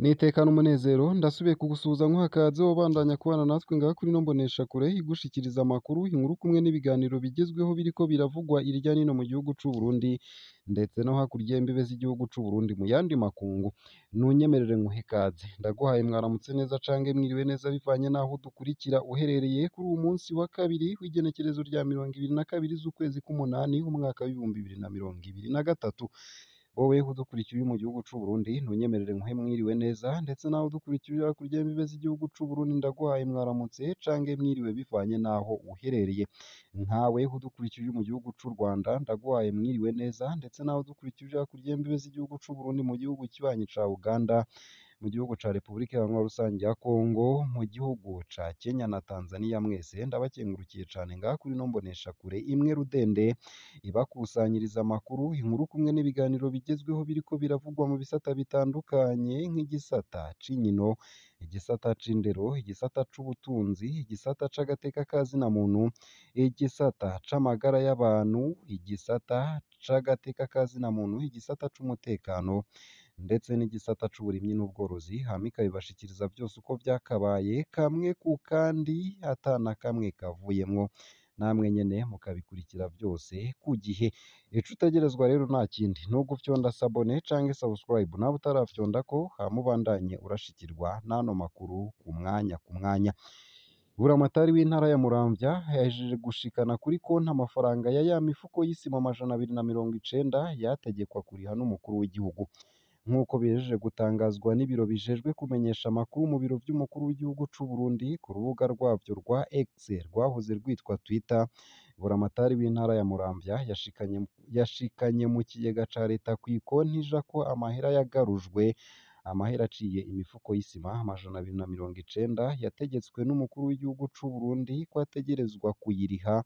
Nitekana umunezero ndasubiye kugusuhuza nkuha ikaze wobandanya kubana natwe ngaha kuri ino mboneshakure igushikiriza amakuru, inkuru kumwe n'ibiganiro bigezweho biriko biravugwa irya nino mu gihugu c'u Burundi ndetse no hakurya y'imbibe z'igihugu c'u Burundi mu yandi makungu. Nunyemerere nkuhe ikaze, ndaguhaye mwaramutse neza cange mwiriwe neza bivanye n'aho udukurikira uherereye kuri uwu munsi wa kabiri w'igenekerezo rya 22 z'ukwezi k'umunani umwaka w'2023. Wowe udukurikira uri mu gihugu c'u Burundi ntunyemerere nkuhe mwiriwe neza, ndetse nawe udukurikira uri hakurya y'imbibe z'igihugu c'u Burundi ndaguhaye mwaramutse cange mwiriwe bivanye n'aho uherereye. Nkawe udukurikira uri mu gihugu c'u Rwanda ndaguhaye mwiriwe neza, ndetse nawe udukurikira uri hakurya y'imbibe z'igihugu c'u Burundi mu gihugu kibanyi ca Uganda, mu gihugu ca Repubulika Iharanira Rusangi ya Kongo, mu gihugu ca Kenya na Tanzania, mwese ndabakengurukiye cane ngaha kuri ino mboneshakure imwe rudende ibakusanyiriza amakuru, inkuru kumwe n'ibiganiro bigezweho biriko biravugwa mu bisata bitandukanye nk'igisata c'inkino, igisata c'indero, igisata c'ubutunzi, igisata c'agateka ka zina muntu, igisata c'amagara y'abantu, igisata c'agateka ka zina muntu, igisata c'umutekano ndetse n'igisata c'uburimyi n'ubworozi, hama ikabibashikiriza vyose uko vyakabaye kamwe ku kandi ata na kamwe kavuyemwo, namwe nyene mukabikurikira vyose ku gihe. Ico utegerezwa rero nta kindi ni ugufyonda s'abone canke subscribe nawe utarafyondako, hama ubandanye urashikirwa n'ano makuru ku mwanya ku mwanya. Buramatari w'intara ya Muramvya yahejeje gushikana kuri konti amafaranga ya ya mifuko y'isima 290 yategekwa kuriha n'umukuru w'igihugu. Nk'uko bihejeje gutangazwa n'ibiro bijejwe kumenyesha amakuru mu biro vy'umukuru w'igihugu c'u Burundi ku rubuga rwavyo rwa X rwahoze rwitwa Twitter, Buramatari w'intara ya Muramvya yashikanye mu kigega ca leta kw'ikonti ijako amahera yagarujwe, amahera aciye imifuko y'isima 290 yategetswe n'umukuru w'igihugu c'u Burundi ko ategerezwa kuyiriha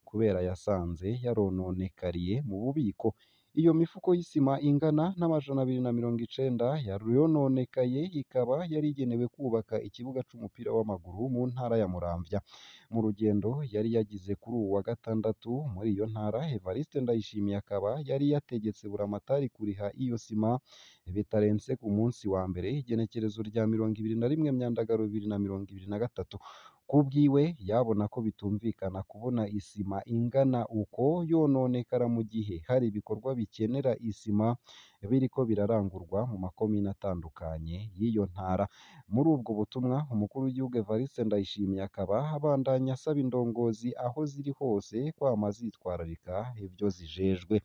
kubera yasanze yarononekariye mu bubiko. Iyo mifuko y'isima ingana n'290 yarononekaye ikaba yari igenewe kubaka ikibuga c'umupira w'amaguru mu ntara ya Muramvya. Mu rugendo yari yagize kuri uwu wa gatandatu muri iyo ntara, Evariste Ndayishimiye akaba yari yategetse Buramatari kuriha iyo sima bitarenze ku munsi wa mbere igenekerezo rya 21 Myandagaro 2023. Kubwiwe yabona ko bitumvikana kubona isima ingana uko yononekara mu gihe hari ibikorwa bikenera isima biriko birarangurwa mu makomine atandukanye y'iyo ntara. Muri ubwo butumwa umukuru w'igihugu Evariste Ndayishimiye akaba abandanya asaba indongozi aho ziri hose kwama zitwararika ivyo zijejwe.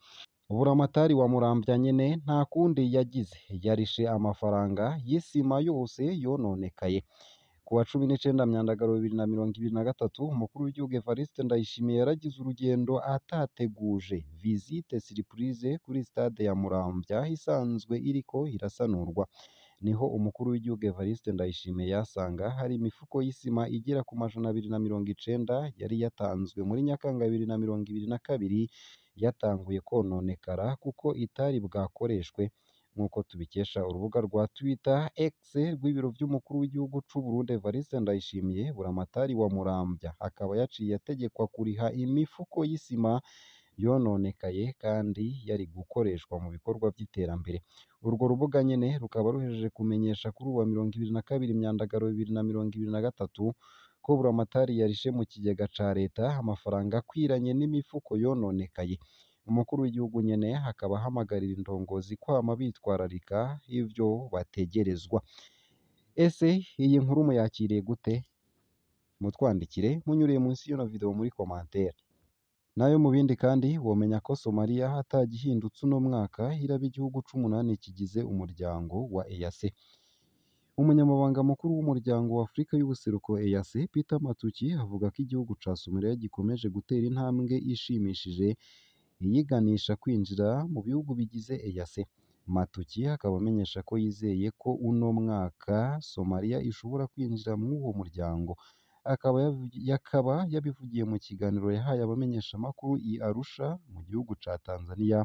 Buramatari wa Muramvya nyene nta kundi yagize, yarishe amafaranga y'isima yose yononekaye. Ku wa 19 Myandagaro 2023 umukuru w'igihugu Evariste Ndayishimiye yaragize urugendo atateguje, visite surprise kuri stade ya Muramvya isanzwe iriko irasanurwa. Niho umukuru w'igihugu Evariste Ndayishimiye yasanga hari imifuko y'isima igera ku 290 yari yatanzwe muri Nyakanga 2022 yatanguye kononekara kuko itari bwakoreshwe, nk'uko tubikesha urubuga rwa Twitter X rw'ibiro vy'umukuru w'igihugu c'u Burundi Evariste Ndayishimiye. Buramatari wa Muramvya akaba yaciye ategekwa kuriha imifuko y'isima yononekaye kandi yari gukoreshwa mu bikorwa vy'iterambere. Urwo rubuga nyene rukaba ruhejeje kumenyesha kuri uwa 22 Myandagaro 2023 ko Buramatari yarishe mu kigega ca leta amafaranga akwiranye n'imifuko yononekaye. Umukuru w'igihugu nyene akaba ahamagarira indongozi kwama bitwararika ivyo bategerezwa. Ese iyi nkuru muyakiriye gute? Mutwandikire munyuriye munsi y'ino video muri commentaire. Nayo mu bindi kandi womenya ko Somalia atagihindutse uno mwaka iraba igihugu c'umunani kigize umuryango wa EAC. Umunyamabanga mukuru w'umuryango wa Afrika y'ubuseruko EAC, Peter Matuki, avuga ko igihugu ca Somalia gikomeje gutera intambwe ishimishije iyiganisha kwinjira mu bihugu bigize EAC. Matuki akaba amenyesha ko yizeye ko uno mwaka Somalia ishobora kwinjira mw'uwo muryango. Akaba yabivugiye mu kiganiro yahaye abamenyeshamakuru i Arusha mu gihugu ca Tanzania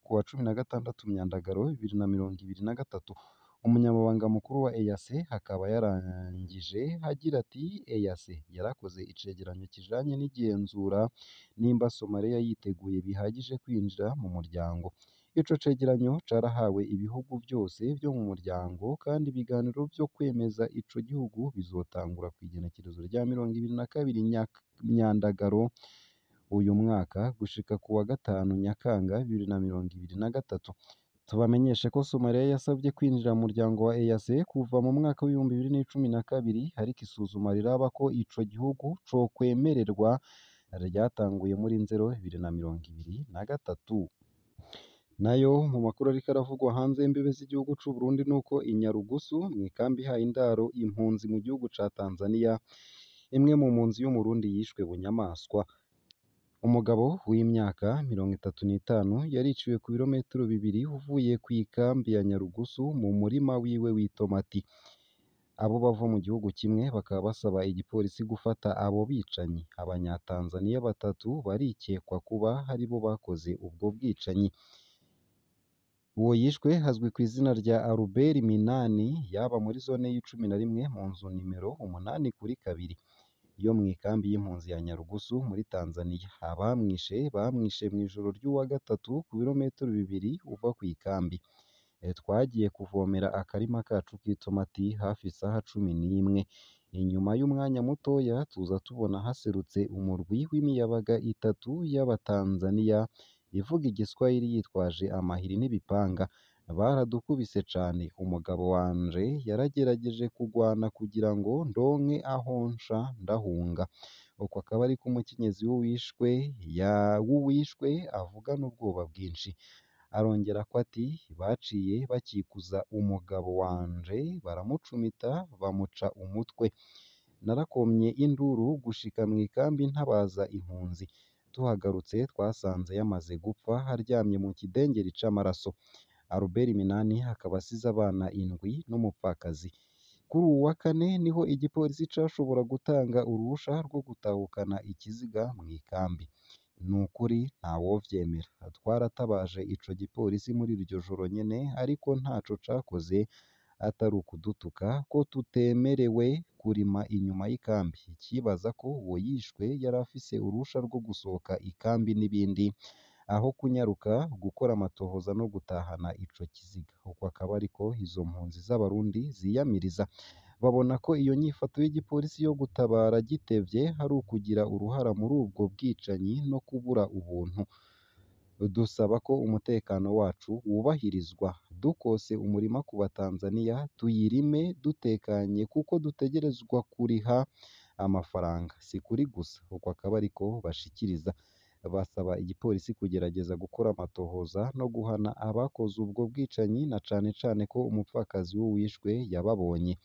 ku wa 16 Myandagaro 2023. Umunyamabanga mukuru wa EAC akaba yarangije agira ati EAC yarakoze icegeranyo kijanye n'igenzura nimba Somalia yiteguye bihagije kwinjira mu muryango. Ico cegeranyo carahawe ibihugu vyose vyo mu muryango, kandi ibiganiro vyo kwemeza ico gihugu bizotangura kw'igenekerezo rya 22 Nyandagaro uyu mwaka gushika ku wa gatanu Nyakanga 2023. Tubamenyeshe ko Somalia yasavye kwinjira mu muryango wa EAC kuva mu mwaka w'2012, ariko isuzuma riraba ko ico gihugu cokwemererwa ryatanguye muri Nzero 2023. Nayo mu makuru ariko aravugwa hanze y'imbibe z'igihugu c'u Burundi nuko i Nyarugusu mw'ikambi ihaye indaro impunzi mu gihugu ca Tanzania, imwe mu mpunzi y'Umurundi yishwe bunyamaswa. Umugabo w'imyaka 35 yariciwe ku birometero bibiri uvuye kw'ikambi ya Nyarugusu mu murima wiwe w'itomati. Abo bava mu gihugu kimwe bakaba basaba igipolisi gufata abo bicanyi. Abanyatanzaniya batatu barikekwa kuba aribo bakoze ubwo bwicanyi. Uwo yishwe azwi kw'izina rya Albert Minani, yaba muri zone y'icumi na rimwe mu nzu nimero 8/2 yo mw'ikambi y'impunzi ya Nyarugusu muri Tanzania. Abamwishe bamwishe mw'ijoro ry'uwa gatatu ku birometero bibiri uva kw'ikambi. Twagiye kuvomera akarima kacu k'itomati hafi isaha 11. Inyuma y'umwanya mutoya tuza tubona haserutse umurwi w'imiyabaga itatu y'Abatanzaniya ivuga igiswahili yitwaje amahiri n'ibipanga. Baradukubise cane. Umugabo wanje yaragerageje kugwana kugira ngo ndonke aho nca ndahunga. Uko akaba ariko umukenyezi w'uwishwe avugana ubwoba bwinshi. Arongerako ati: "Baciye bakikuza umugabo wanje baramucumita bamuca umutwe. Narakomye induru gushika mw'ikambi ntabaza impunzi. Tuhagarutse twasanze yamaze gupfa aryamye mu kidengeri c'amaraso." Albert Minani akaba asize abana indwi n'umupfakazi. Kuri uwu wa kane niho igipolisi cashobora gutanga uruhusha rwo gutahukana ikiziga mw'ikambi. Nukuri ntawovyemera. Twaratabaje ico gipolisi muri iryo joro nyene, ariko ntaco cakoze atari ukudutuka ko tutemerewe kurima inyuma y'ikambi. Cibaza ko uwo yishwe yari afise uruhusha rwo gusohoka ikambi n'ibindi, aho kunyaruka gukora amatohoza no gutahana ico kiziga. Uko akaba ariko izo mpunzi z'Abarundi ziyamiriza. Babona ko iyo nyifato y'igipolisi yo gutabara gitevye ari ukugira uruhara muri ubwo bwicanyi no kubura ubuntu. Dusaba ko umutekano wacu wubahirizwa. Dukose umurima ku Batanzaniya tuyirime dutekanye kuko dutegerezwa kuriha amafaranga. Si kuri gusa. Uko akaba ariko bashikiriza. Basaba igipolisi kugerageza gukora amatohoza no guhana abakoze ubwo bwicanyi, na cane cane ko umupfakazi w'uwishwe yababonye.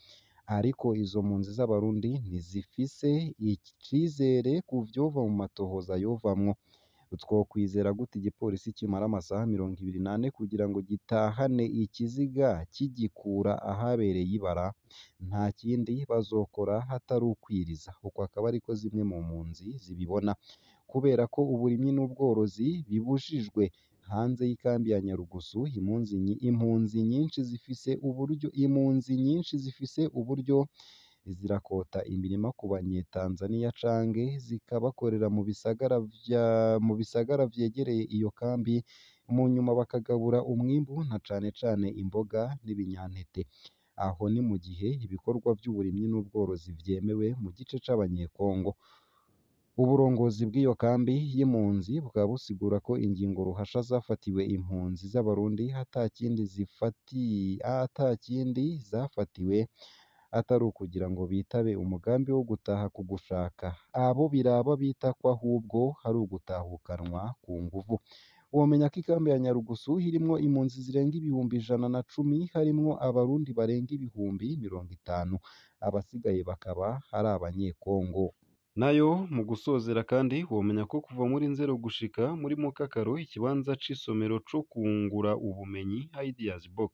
Ariko izo mpunzi z'Abarundi ntizifise icizere ku vyova mu matohoza yovamwo. Twokwizera gute igipolisi kimara amasaha 24 kugira ngo gitahane ikiziga kigikura ahabereye ibara? Nta kindi bazokora hatari ukwiriza. Uko akaba ariko zimwe mu mpunzi zibibona. Kubera ko uburimyi n'ubworozi bibujijwe hanze y'ikambi ya Nyarugusu, impunzi nyinshi zifise uburyo zirakota imirima ku banyetanzaniya canke zikabakorera mu bisagara vyegereye iyo kambi, mu nyuma bakagabura umwimbu na cane cane imboga n'ibinyantete. Aho ni mu gihe ibikorwa vy'uburimyi n'ubworozi vyemewe mu gice c'Abanyekongo. Uburongozi bw'iyo kambi y'impunzi bukaba busigura ko ingingo ruhasha zafatiwe impunzi z'Abarundi ata kindi zafatiwe atari ukugira ngo bitabe umugambi wo gutaha ku gushaka. Abo biraba bita ko ahubwo ari ugutahukanwa ku nguvu. Womenya ko ikambi ya Nyarugusu irimwo impunzi zirenga 110,000, harimwo Abarundi barenga 50,000, abasigaye bakaba ari Abanyekongo. Nayo mu gusozera kandi womenya ko kuva muri Nzero gushika muri Mukakaro ikibanza c'isomero co kungura ubumenyi Ideas Box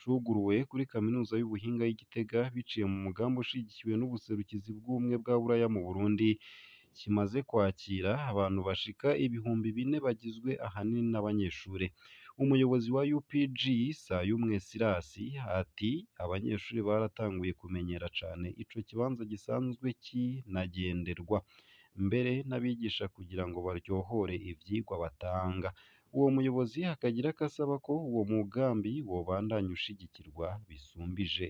cuguruwe kuri kaminuza y'ubuhinga y'i Gitega biciye mu mugambi ushigikiwe n'ubuserukizi bw'ubumwe bwa Buraya mu Burundi, kimaze kwakira abantu bashika 4000 bagizwe ahanini n'abanyeshure. Umuyobozi wa UPG Sayumwe Silas ati abanyeshure baratanguye kumenyera cane ico kibanza gisanzwe kinagenderwa mbere n'abigisha kugira ngo baryohore ivyigwa batanga. Uwo muyobozi akagira ko asaba ko uwo mugambi wobandanya ushigikirwa bisumbije.